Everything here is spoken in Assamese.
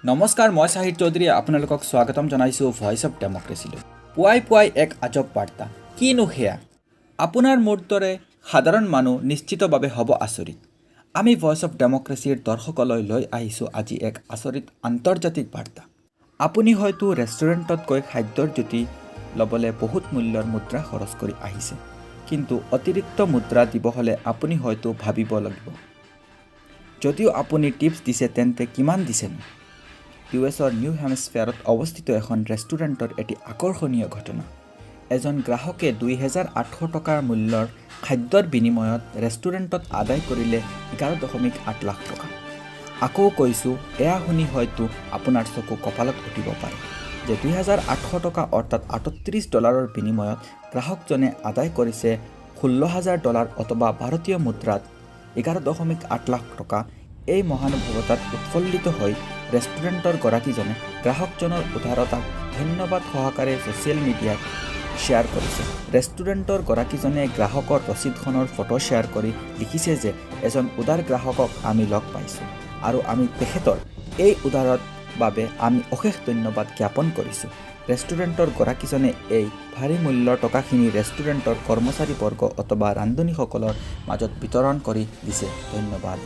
নমস্কাৰ, মই চাহিৰ চৌধুৰী আপোনালোকক স্বাগতম জনাইছোঁ ভইচ অফ ডেম'ক্ৰেচিলৈ। পুৱাই পুৱাই এক আজব বাৰ্তা। কিনো সেয়া? আপোনাৰ মোৰ দৰে সাধাৰণ মানুহ নিশ্চিতভাৱে হ'ব আচৰিত। আমি ভইচ অফ ডেম'ক্ৰেচিৰ দৰ্শকলৈ লৈ আহিছোঁ আজি এক আচৰিত আন্তৰ্জাতিক বাৰ্তা। আপুনি হয়তো ৰেষ্টুৰেণ্টত গৈ খাদ্যৰ জুতি ল'বলৈ বহুত মূল্যৰ মুদ্ৰা খৰচ কৰি আহিছে, কিন্তু অতিৰিক্ত মুদ্ৰা দিব হ'লে আপুনি হয়তো ভাবিব লাগিব। যদিও আপুনি টিপছ দিছে, তেন্তে কিমান দিছেনো? ইউ.এছৰ নিউ হেম্পশ্বায়াৰত অৱস্থিত এখন ৰেষ্টুৰেণ্টৰ এটি আকৰ্ষণীয় ঘটনা। এজন গ্ৰাহকে 2800 টকাৰ মূল্যৰ খাদ্যৰ বিনিময়ত ৰেষ্টুৰেণ্টত আদায় কৰিলে 11.8 লাখ টকা। আকৌ কৈছোঁ, এয়া শুনি হয়তো আপোনাৰ চকু কপালত উঠিব পাৰে যে 2800 টকা অৰ্থাৎ 38 ডলাৰৰ বিনিময়ত গ্ৰাহকজনে আদায় কৰিছে 16,000 ডলাৰ অথবা ভাৰতীয় মুদ্ৰাত 11.8 লাখ টকা। এই মহানুভৱতাত উৎফুল্লিত হৈ ৰেষ্টুৰেণ্টৰ গৰাকীজনে গ্ৰাহকজনৰ উদাৰতাক ধন্যবাদ সহকাৰে ছ'চিয়েল মিডিয়াত শ্বেয়াৰ কৰিছে। ৰেষ্টুৰেণ্টৰ গৰাকীজনে গ্ৰাহকৰ ৰচিদখনৰ ফটো শ্বেয়াৰ কৰি লিখিছে যে এজন উদাৰ গ্ৰাহকক আমি লগ পাইছোঁ আৰু আমি তেখেতৰ এই উদাৰতাৰ বাবে আমি অশেষ ধন্যবাদ জ্ঞাপন কৰিছোঁ। ৰেষ্টুৰেণ্টৰ গৰাকীজনে এই ভাৰী মূল্যৰ টকাখিনি ৰেষ্টুৰেণ্টৰ কৰ্মচাৰীবৰ্গ অথবা ৰান্ধনীসকলৰ মাজত বিতৰণ কৰি দিছে। ধন্যবাদ।